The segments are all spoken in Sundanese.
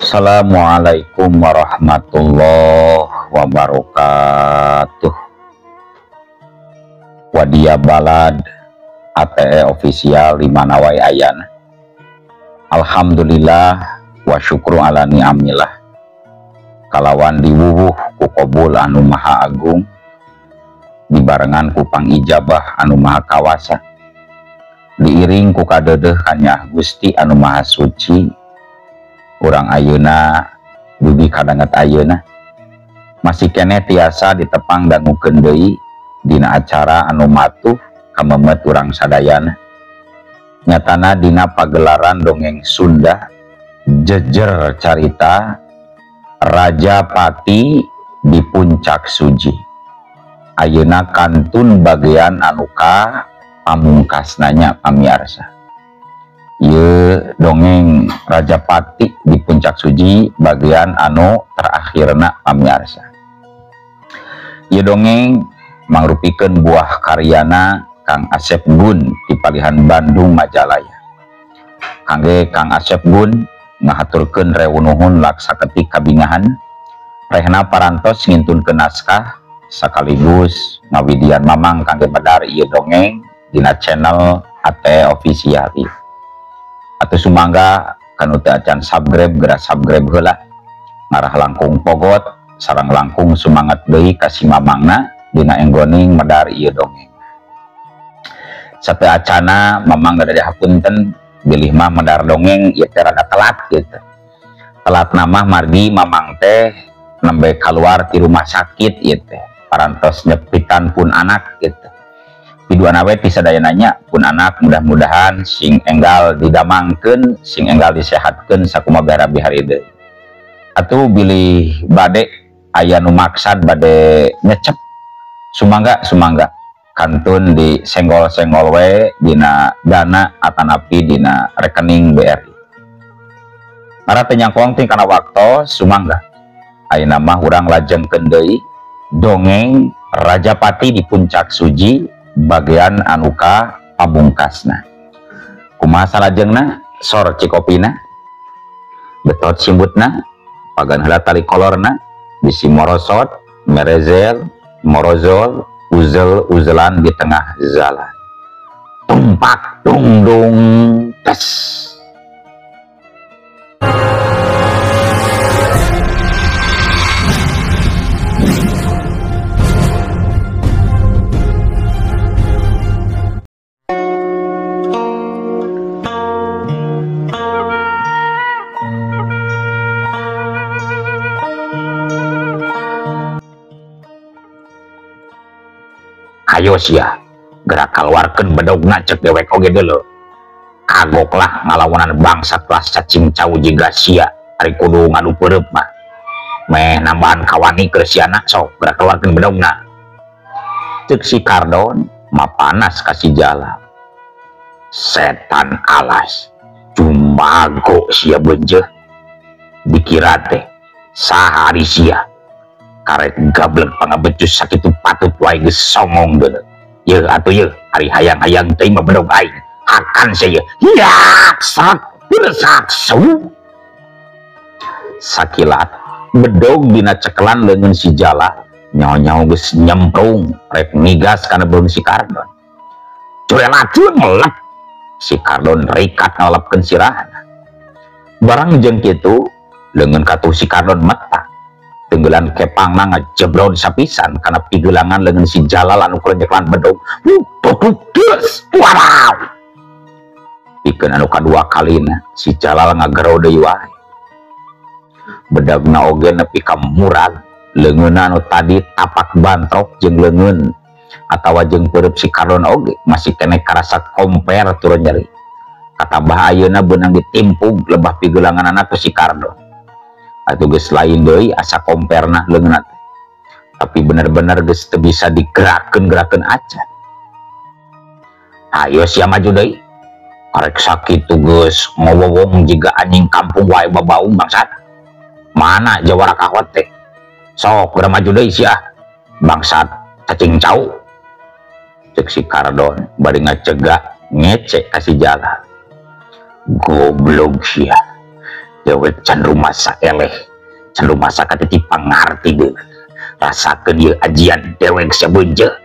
Assalamualaikum warahmatullahi wabarakatuh. Wadia Balad ATE Official di mana wae ayana. Alhamdulillah wa syukru ala ni'amillah. Kalawan diwuwuh ku qabul anu maha agung, dibarengan ku pangijabah anu maha kawasa, diiring ku kadeudeuh kanyah Gusti anu maha suci. Urang ayeuna dugi kadanget ayeuna masih keneh tiasa ditepang dangukeun deui dina acara anu matuh kamemet urang sadayana, nyatana dina pagelaran dongeng Sunda jejer carita Raja Pati di Puncak Suji. Ayeuna kantun bagian anu ka pamungkasna nya pamiarsa. Ieu dongeng Raja Pati di Puncak Suji bagian anu terakhirna pamiarsa. Ieu dongeng mangrupikeun buah karyana Kang Asep Gun di Palihan Bandung Majalaya. Kangge Kang Asep Gun ngahaturkeun rewu nuhun laksa ketik kabingahan rehna parantos ngintunkeun naskah sekaligus ngawidian mamang kangge medar ieu dongeng dina channel ATE Official. Atau sumangga kanu teu acan subscribe geura subscribe heula, ngarah langkung pogot sareng langkung sumangat deui ka si mamangna dina enggoning medar ieu dongeng. Sateu acana mamang gada dihapunten bilih mah medar dongeng ieu teh rada telat gitu. Telat mah margi mamang teh nembe kaluar ti rumah sakit ieu teh parantos nyepitan pun anak gitu. Piduana we ti sadayana nya pun anak mudah-mudahan sing enggal didamangkeun, sing enggal disehatkeun sakumaha barabi hari deui. Atuh bilih bade aya nu maksad bade nyecep sumangga sumangga kantun di senggol-senggol we dina dana atanapi dina rekening BRI. Mara teu nyangkong ting kana waktos sumangga. Ayeuna mah urang lajengkeun deui dongeng Raja Pati di Puncak Suji bagian anuka pamungkasna. Kumaha salajengna sor cikopina betot simbutna pagan heula tali kolorna bisi morosot merezel morozol uzel uzelan di tengah jalan tumpak tungdung tes. Ayo sia, gerak keluarkan bedogna cek dewek oge deuleu. Kagok lah ngalawanan bangsa kelas cacing cau jiga sia, ari kudu ngadu peureub mah. Meh nambahan kawani keur siana sok gerak keluarkan bedogna. Cek si Kardon mah panas ka si Jala. Setan alas, cumago sia beunjeuh. Dikira teh saha ari sia. Karek gablek pangabecus sakitu patut wae geus songong deuleu. Yeuh atuh yeuh, ari hayang-hayang teuing mah bedog aing. Hakan sia yeuh. Yak sak bersak su. Sakilat bedog dina cekelan leungeun si Jala, nyaho-nyaho geus nyemprung rek ngigas kana beung si Kardon. Curelacun melep. Si Kardon rikat ngalepkeun sirahna. Barang jeung kitu leungeun katuh si Kardon meta. Tenggelan kepangna ngajebrod sapisan karena pigelangan leungeun si Jalal anu kulenjeklan bedog. Wadaw. Pikeun anu kadua kalina si Jalal ngagero deui wae. Bedagna oge nepi ka murag, leungeunna anu tadi tapak bantrok jeung leungeun atawa jeung peureub si Kardon oge masih keneh karasa komper turun nyeri. Katambah ayeuna beunang ditimpug lebah pigelanganana ku si Kardon. Atuh geus lain deui asa komperna leungeunna teh. Tapi bener-bener geus teu bisa digerakkeun-gerakkeun acan. Ayo sia maju deui. Karek sakitu geus ngowowong jiga anjing kampung wae babaung bangsat. Mana jawara kahot teh? Sok geura maju deui sia. Bangsat cacing cau. Cek si Kardon bari ngacegah ngecek ka si Jala. Goblok sia. Dewek can rumasa eleh, can rumasa katiti pangarti geuna. Rasakeun ieu ajian dewek sebeunjeuh.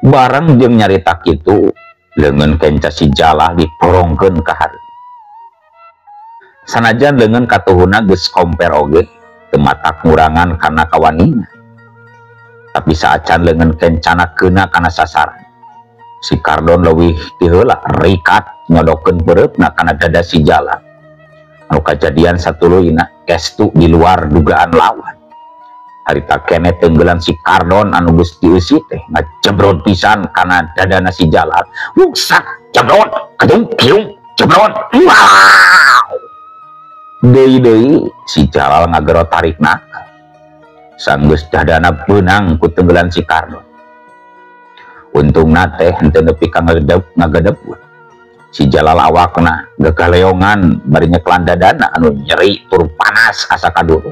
Bareng jeung nyarita kitu, leungeun kenca si Jalal ditorongkeun ka hareup. Sanajan leungeun katuhuna geus komper oge, teu matak ngurangan kana kawanina. Tapi saacan leungeun kencana keuna kana sasaran. Si Kardon leuwih ti heula rikat nyodokeun peureupna kana dada si Jalal. Anu kajadian satuluyna estu di luar dugaan lawan. Harita keneh tenggelan si Kardon anu geus dieusi teh ngajebrod pisan kana dadana si Jalal. Wuksak jebrod kedung kiung jebrod. Wow. Deui-deui si Jalal ngagero tarik nakal. Sanggeus dadana beunang ku tenggelan si Kardon. Untungna teh henteu nepi ka ngagedepun. Si Jalal awakna gagaleongan bari nyeklan dadana anu nyeri tur panas asa kaduruk.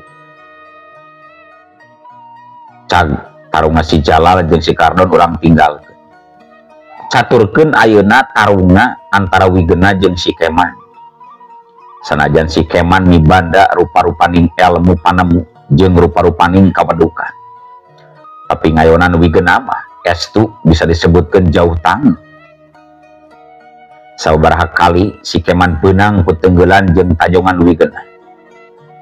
Cag tarungna si Jalal jeung si Kardon urang tinggalkeun. Caturkeun ayeuna tarungna antara Wigena jeung si Keman. Sanajan si Keman mibanda rupa-rupaning ilmu panemu jeung rupa-rupaning kawedukan. Tapi ngayonan Wigena mah estu bisa disebutkeun jauh tang. Sababaraha kali si Keman beunang ku tenggelan jeung tajongan Wigena.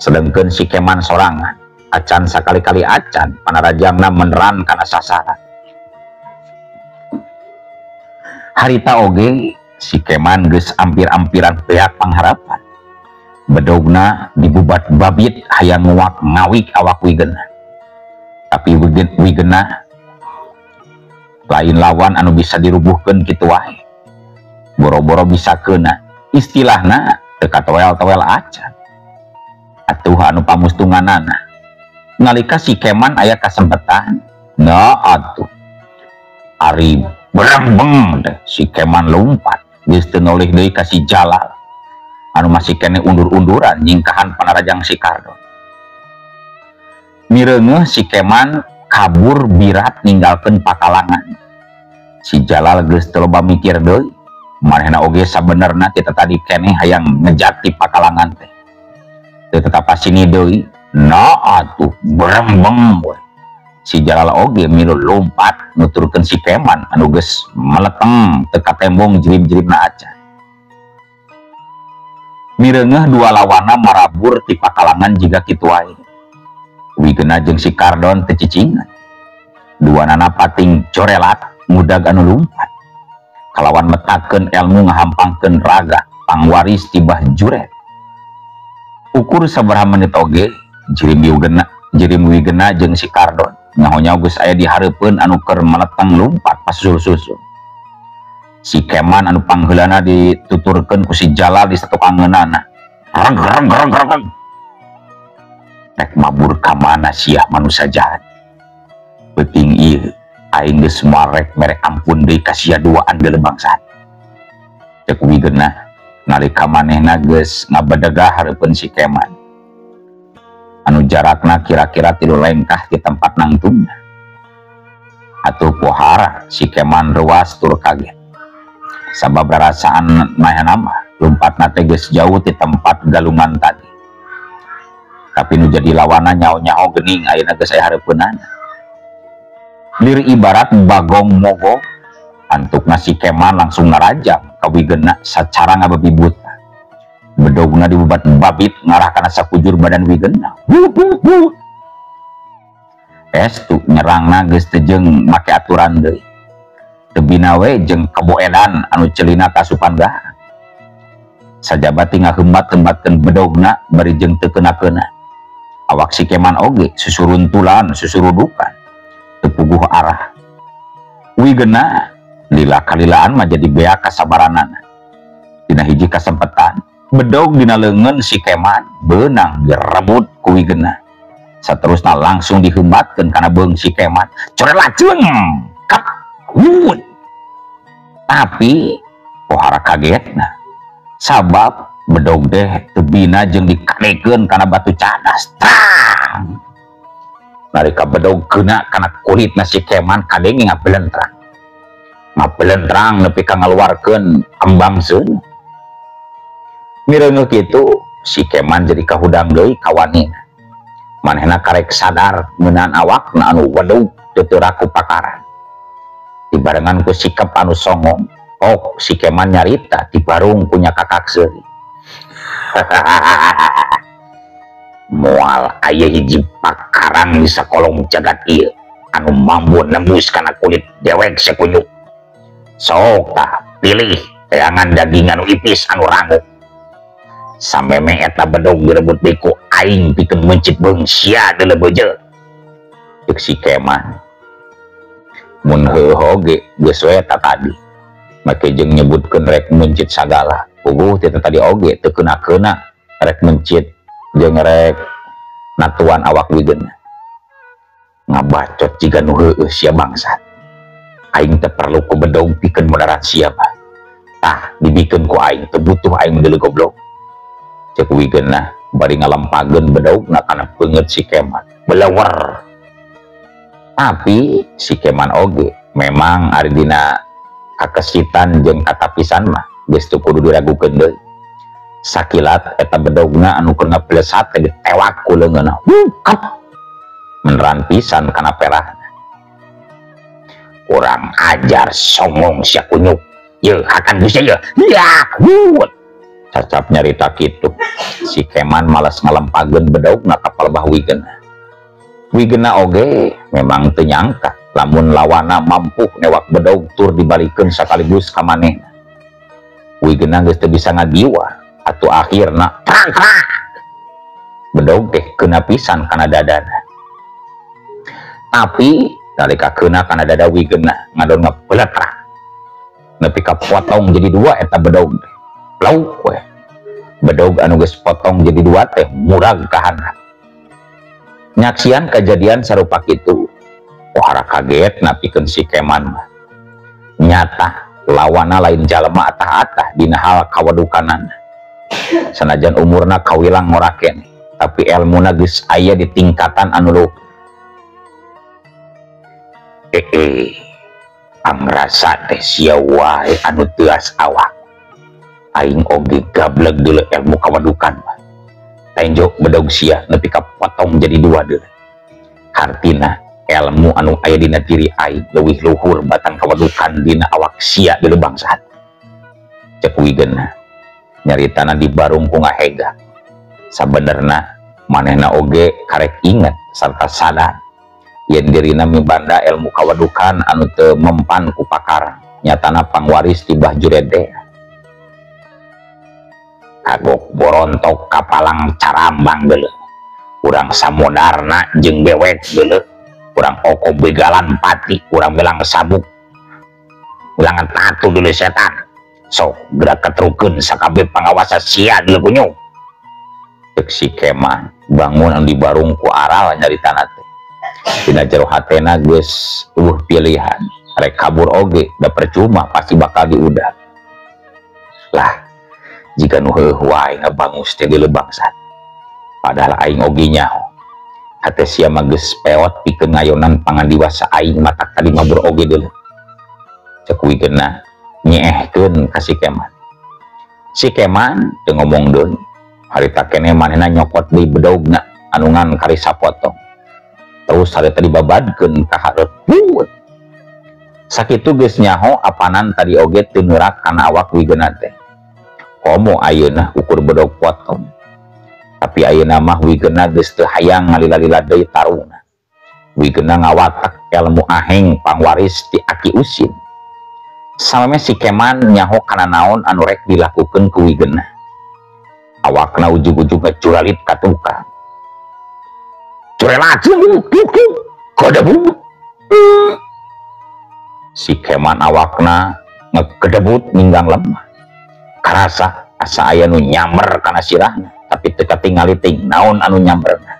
Sedengkeun si Keman sorangan acan sakali-kali acan panarajangna meneran kana sasaran. Harita oge si Keman geus ampir-ampiran beak pangharapan. Bedogna dibubat babit hayang nguak ngawik awak Wigena. Tapi Wigena lain lawan anu bisa dirubuhkeun kitu wae. Boro-boro bisa keuna, istilahna teu katoel-toel acan. Atuh anu pamustunganana. Nalika si Keman aya kasempetan, nah atuh ari berembeng deh si Keman lompat geus teu noleh deui ka si Jalal anu masih kene undur-unduran nyingkahan panarajang si Kardon. Mireungeuh si Keman kabur birat ninggalkeun pakalangan. Si Jalal geus teu loba mikir deui, manehna oge sabenerna kita tadi keneh hayang ngejati pakalangan teh. Teu tetap sini deui. Nah atuh berembeng we. Si Jalal oge milu lompat nuturkeun si Keman anu geus meleteng teu katembong jirib-jiribna acan. Mireungeuh dua lawana marabur ti pakalangan jiga kitu wae. Wigena jeung si Kardon teu cicingan. Duanana pating corelat mudag anu lumpat. Kalawan metakeun ilmu ngahampangkeun raga pangwaris ti Bah Juret. Ukur sabaraha menit oge jirim Wigena jeung si Kardon nyaho-nyaho geus aya di hareupeun anu keur meleteng lumpat pasusul-susul. Si Keman anu pangheulana dituturkeun ku si Jalal di satukangeunana. Reng reng reng reng. Rek mabur ka mana sia manusia jahat. Peuting ieu aing geus marek mere ampun deui ka sia duaan geuleuh bangsat. Cek Wigena nalika manehna geus ngabedegah hareupeun si Keman. Anu jarakna kira-kira 3 lengkah di tempat nangtungna. Atuh pohara si Keman ruas tur kaget. Sabab rarasaan manehna mah lumpatna teh geus jauh ti tempat galungan tadi. Tapi nu jadi lawanna nyaho-nyaho geuning ayeuna geus aya hareupeunana. Lir ibarat bagong mogok, antukna si Keman langsung ngarajang ka Wigena sacara ngababi buta. Bedogna dibubat babit ngarah kana sakujur badan Wigena. Estu nyerangna geus teu jeung make aturan deui. Tebina we jeung keboedan anu celina kasupan gah. Sajabati ngahembat-hembatkeun bedogna bari jeung teu keuna-keuna. Awak si Keman oge susuruntulan, susurudukan. Teu puguh arah. Wigena lila kalilaan mah jadi beak kasabaranana. Dina hiji kasempetan bedog dina leungeun si Keman beunang direbut ku Wigena. Saterusna langsung dihembatkeun kana beung si Keman. Corelacung kap wut. Tapi pohara kagetna sabab bedog deh tebina jeung dikadekeun kana batu cadas. Tang. Nalika bedog kena kana kulitna si Keman kadenge ngabelentrang. Ngabelentrang nepi ka ngaluarkeun kembang seuneu. Mireungeuh kitu Si Keman jadi kahudang deui kawanina. Manehna karek sadar ngeunaan awakna anu wedug teu teu ku pakaran. Dibarengan ku sikap anu songong, oh si Keman nyarita dibarung punya kakak seuri. Moal aya hiji pakaran di sakolong jagat ieu anu mampu nembus kana kulit dewek sekunyuk. Sok tah pilih teangan daging anu ipis anu rangup. Sameme eta bedog direbut deui ku aing pikeun meuncit beung sia deuleu beujeuh. Ceuk si Keman. Mun heueuh oge geus we eta tadi. Make jeung nyebutkeun rek meuncit sagala. Puguh teh tadi oge teu keuna-keuna rek mencit jeung rek natuan awak wigeuna. Ngabacot jiga nu heueuh sia bangsat. Aing teh perlu ku bedog pikeun modaran sia bah. Tah dibikeun ku aing teu butuh aing deuleu goblok. Ceuk wigeuna bari ngalempageun bedogna kana peungeut si Keman. Belewer. Tapi si Keman oge memang ari dina kakesitan jeung katapisan mah geus teu kudu diragukeun deui. Sakilat eta bedogna anu keur ngaplesat teh ditewak ku leungeunna. Kap. Meneran pisan kana perahna. Kurang ajar songong sia kunyuk. Yeuh akan geus yeuh. Ya, hut. Cacap nyarita kitu. Si Keman malas ngalempageun bedogna ka palebah wigena. Wigena oge memang teu nyangka lamun lawana mampu newak bedog tur dibalikeun sakaligus ka manehna. Wigena geus teu bisa ngagiwa atuh akhirna prang-prang. Bedog teh keuna pisan kana dadana. Tapi nalika keuna kana dada wigena ngadon ngapeletrak. Nepi ka potong jadi dua eta bedog teh. Lauk we. Bedog anu geus potong jadi dua teh murag ka handap. Nyaksian kejadian sarupa kitu. Wah kaget napikeun si Keman mah. Nyata lawana lain jalma atah-atah dina hal kawadukanana. Sanajan umurna kawilang ngora keneh, tapi elmuna geus aya di tingkatan anu luhur. Pangrasa teh sia wae anu teuas awak. Aing oge gableg deuleu ilmu kawadukan mah. Tenjo bedog sia nepi ka potong jadi dua deuleu. Hartina ilmu anu aya dina diri aing leuwih luhur batang kawadukan dina awak sia deuleu bangsat. Ceuk wigena nyaritana di barung ku ngahega. Sabenerna manehna oge karek inget sarta sadar yen dirina mibanda ilmu kawadukan anu teu mempan ku pakaran. Nyatana pangwaris ti Bah Jurede. Kagok borontok kapalang carambang deuleu. Urang samodarna jeung bewek deuleu. Urang oko begalan pati, urang belang sabuk. Ulangan tatu deuleu setan. Sok gerak ketrukeun sakabeh pangawasa sia deuleu kunyuk. Ceuk si Keman bangun anu dibarung ku aral nyaritana teh. Dina jero hatena geus eueuh pilihan. Rek kabur oge da percuma pasti bakal diudag. Lah jika nu heueuh wae ngabangus teh deuleu bangsat. Padahal aing oge nyaho. Hate sia mah geus peot pikeun ngayonan pangandiwasa aing matak tadi mabur oge deuleu. Ceuk wigena nyeehkeun ka si Keman. Si Keman teu ngomong deui. Harita keneh manehna nyokot deui bedogna anu ngan kari sapotong. Terus harita dibabadkeun ka hareup. Sakitu geus nyaho apanan tadi oge teu neurak kana awak wigena teh. Komo ayeuna ukur bedog potong. Tapi ayeuna mah wigena geus teu hayang ngalila-lila deui tarungna. Wigena ngawatak ilmu aheng pangwaris ti Aki Usin. Sameme si Keman nyaho kana naon anu rek dilakukeun ku wigena. Awakna ujug-ujug ngecuralit ka tukang. Curelat kodebut. Si Keman awakna ngekedebut ninggang lemah. Karasa asa aya nu nyamber kana sirahna, tapi teu katingali ting naon anu nyamberna.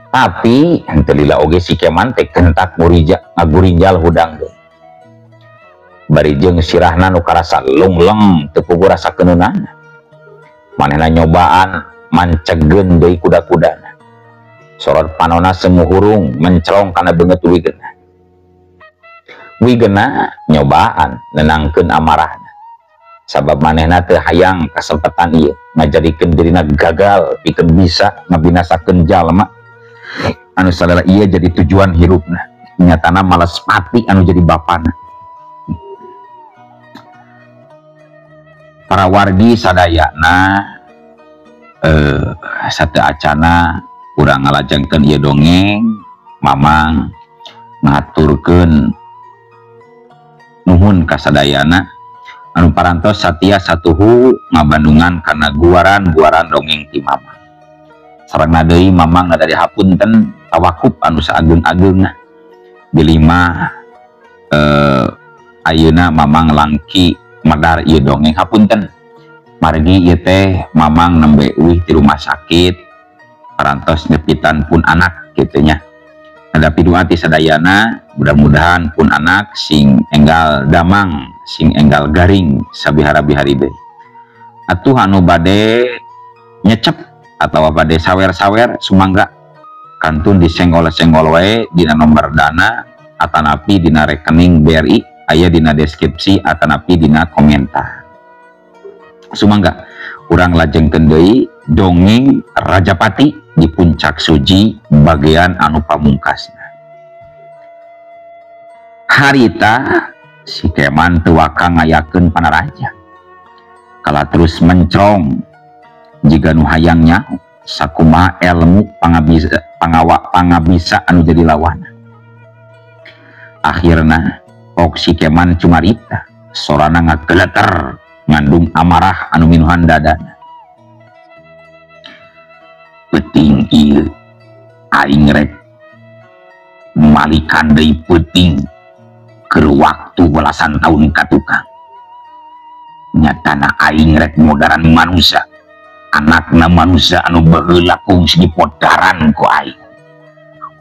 Tapi henteu lila oge si Keman teh kentak ngurija ngagurinjal hudang deui. Bari jeung sirahna nu karasa lungleng teu puguh rasa keuneunana. Manehna nyobaan mancegeun deui kuda-kudana. Sorot panona semu hurung mencelong kana beungeut wigena. Wigena nyobaan nenangkeun amarahna. Sabab manehna teu hayang kasempatan ieu ngajadikeun dirina gagal pikeun bisa ngabinasakeun jalma anu sadaya ieu jadi tujuan hirupna. Nyatana malas pati anu jadi bapana. Para wargi sadayana sateu acana urang ngalajengkeun ieu dongeng, Mamang ngaturkeun nuhun ka sadayana anu parantos satia satuhu ngabandungan kana guaran-guaran dongeng ti Mamang. Sarengna deui Mamang ngadari hapunten tawakup anu saageng-ageungna. Bilima ayeuna Mamang langki medar ieu dongeng hapunten. Margi ieu teh Mamang nembe uih ti rumah sakit parantos nyepitan pun anak kitu nya. Hadapi doa ti sadayana, mudah-mudahan pun anak sing enggal damang, sing enggal garing sabihara-bihari deui. Atuh anu bade nyecep atawa bade sawer-sawer sumangga kantun disenggol-senggol wae dina nomor dana atanapi dina rekening BRI aya dina deskripsi atanapi dina komentar. Sumangga urang lajengkeun deui dongeng Rajapati di Puncak Suji bagian anu pamungkasna. Harita si Keman teu waka ngayakeun panaraja. Kala terus mencrong jiga nu hayang nyaho sakumaha elmu pangabisa pangawak pangabisa anu jadi lawan. Akhirna ok si Keman cumarita sorana ngageleter ngandung amarah anu minuhan dadana. Peuting ieu aing rek malikan deui peuting keur waktu belasan tahun ka tukang. Nyatana aing rek modaran manusia, anakna manusia anu baheula kungsi dipodaran ku aing.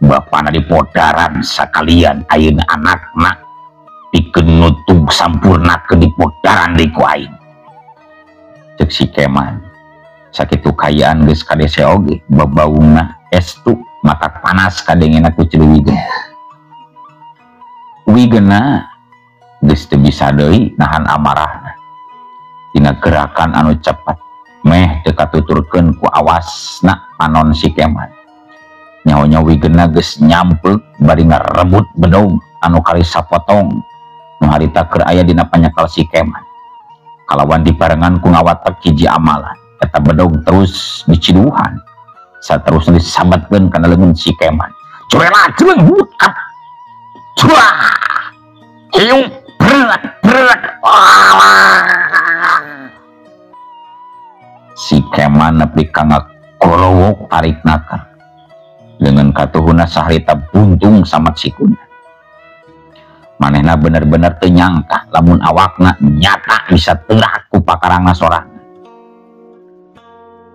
Bapana dipodaran sakalian ayeuna anakna pikeun nutug sampurnakeun dipodaran deui ku aing. Ceuk si Keman sakitu kayaan geus kadese oge babaungna estu mata panas kadengena ku ceuli wigena. Wigena geus teu bisa deui nahan amarahna. Dina gerakan anu cepat meh teu katuturkeun ku awasna panon si Keman. Nyaho-nyaho wigena geus nyampeuk bari ngarebut bedog anu kali sapotong nu harita keur aya dina panyakal si Keman. Kalawan dibarengan ku ngawatek hiji amalan. Eta bedog terus diciduhan saterusna disambatkeun kana leungeun si Keman. Curela jeleng bukat curah hiung berat berat. Si Keman nepi ka ngakorowok tarik nakar leungeun katuhuna saharita buntung samat sikuna. Manehna bener-bener teu nyangka lamun awakna nyata bisa teurak ku pakarangna sorangan.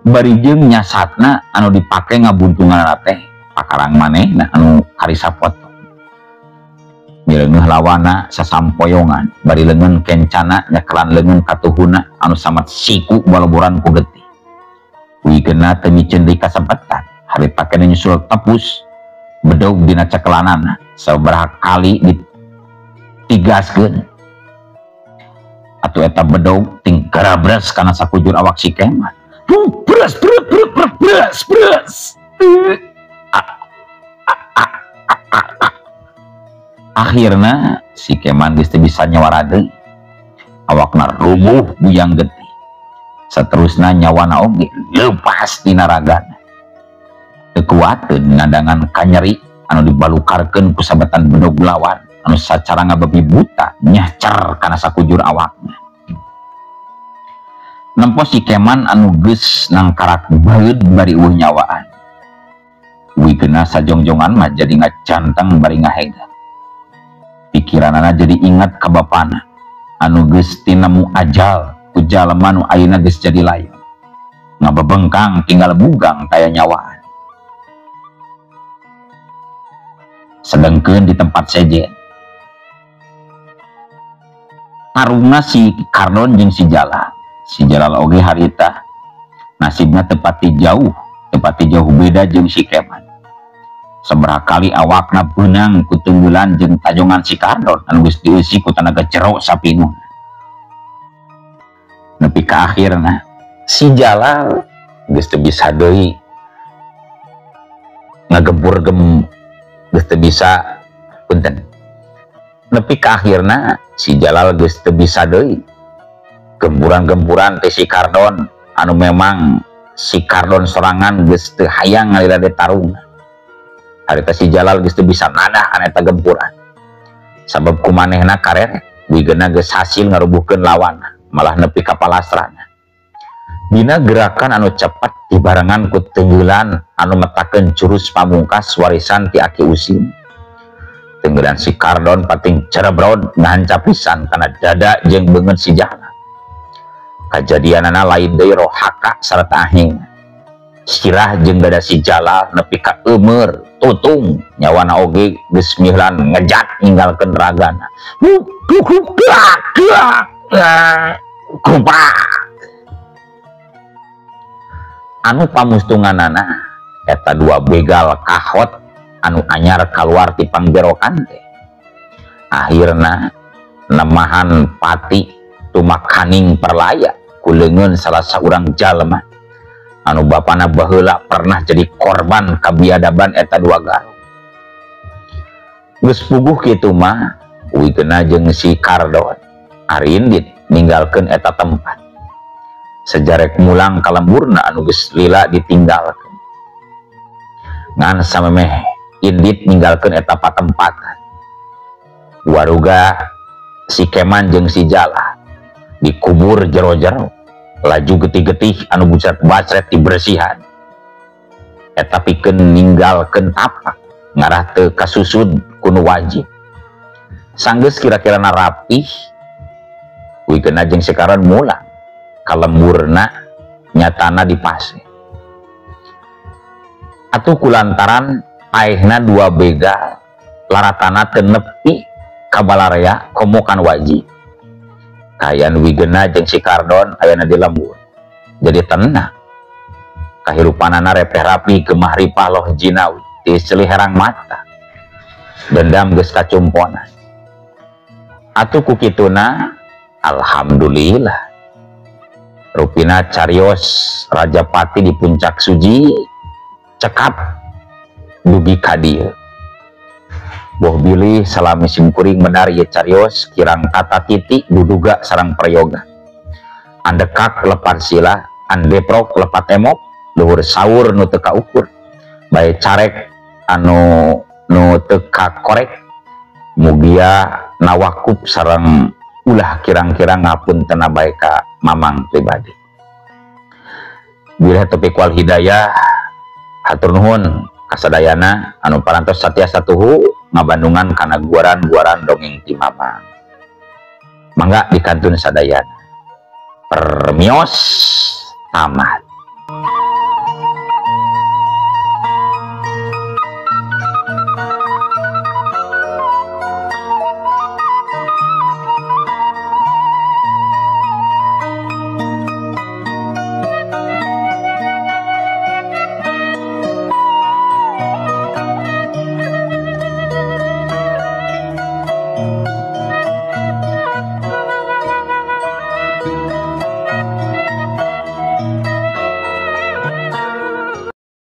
Bari jeung nyasatna anu dipake ngabuntungan teh pakarang manehna anu karisa potong. Mileungeuh lawana sasampoyongan bari leungeun kencana nyekelan leungeun katuhuna anu samat siku baloboran ku getih. Wigena teu miceun deui kasempetan, harita keneh nyusul tepus bedog dina cekelanana sabaraha kali ditigaskeun. Atuh eta bedog ting garabres kana sakujur awak si Keman. Beres, beres, beres, beres, beres. Akhirna si Keman geus teu bisa nyawara deui. Awakna rubuh buyang getih. Saterusna nyawana oge leupas tina ragana. Teu kuateun ngadangan kanyeri anu dibalukarkeun ku sabetan bedog lawan anu sacara ngababi buta nyahcer kana sakujur awakna. Nempo si Keman anu geus nangkarak baeud bari eueuh nyawaan. Wigena sajongjongan mah jadi ngacanteng bari ngahega. Pikiranana jadi ingat ka bapana anu geus tinemu ajal ku jalma nu ayeuna geus jadi layon. Ngabebengkang tinggal bugang taya nyawaan. Sedengkeun di tempat sejen tarungna si Kardon jeung si Jalal. Si Jalal oge harita nasibna tepati jauh beda jeung si Keman. Sabaraha kali awakna beunang ku tunggulan jeung tajongan si Kardon anu geus dieusi ku tanaga jero sapinu. ka akhirna si Jalal geus teu bisa deui ngagempur gem geus teu bisa punten nepi ka akhirna si Jalal geus teu bisa deui gempuran-gempuran teh si Kardon anu memang si Kardon sorangan geus teu hayang ngalila de tarung harita si Jalal geus teu bisa nadah kana eta gempuran sabab kumanehna karer wigena geus hasil ngarubuhkeun lawan malah nepi ka palastrana dina gerakan anu cepat dibarengan ku tenggelan anu metakeun jurus pamungkas warisan ti Aki Usin tenggelan si Kardon pating cerebrod ngahancap pisan kana dada jeung beungeut si Jalal kajadianana lain deui rohaka sarta aheng sirah jeung dada si Jalal nepi ka eumeur tutung nyawana oge geus mihlan ngejat ninggalkeun ragana anu pamustunganana eta dua begal kahot anu anyar kaluar ti pangberokan teh akhirna nemahan pati tumakaning perlaya ku leungeun salah saurang jalma anu bapana baheula pernah jadi korban kabiadaban eta dua garu geus puguh kitu mah wigena jeung si Kardon arindit ninggalkeun eta tempat sejarek mulang ka lemburna anu geus lila ditinggalkeun ngan samemeh indit ninggalkeun eta patempatan waruga si Keman jeung si Jala dikubur jero-jero laju getih-getih anu bucat bacret dibersihan eta pikeun ninggalkeun tapak ngarah teu kasusud ku nu wajib sanggeus kira-kirana rapih wigena jeung si Kardon mulang ka lemburna nyatana dipase atuh kulantaran paehna dua begal laratana teu nepi ka balarea komo kan wajib kaayaan wigena jeung si Kardon ayana di lembur jadi tenang kahirupanana repeh rapi gemah ripah loh jinawi tiis herang mata dendam geus kacumponan atuh ku kituna alhamdulillah rupina carios Rajapati di puncak suji cekap dugi ka dieu boh bilih salami simkuring benar ye carios kirang tata titi duduga sarang prayoga andekak lepat sila andeprok lepat emok luhur sawur nu teu kaukur bae carek anu nu teu kakorek mugia nawakup sarang ulah kirang-kirang ngapunten bae ka mamang pribadi. Billahi taufiq wal hidayah, hatur nuhun kasadayana anu parantos satiasa tuhu ngabandungan kana guaran-guaran dongeng ti mamang. Mangga dikantun sadayana. Permios tamat.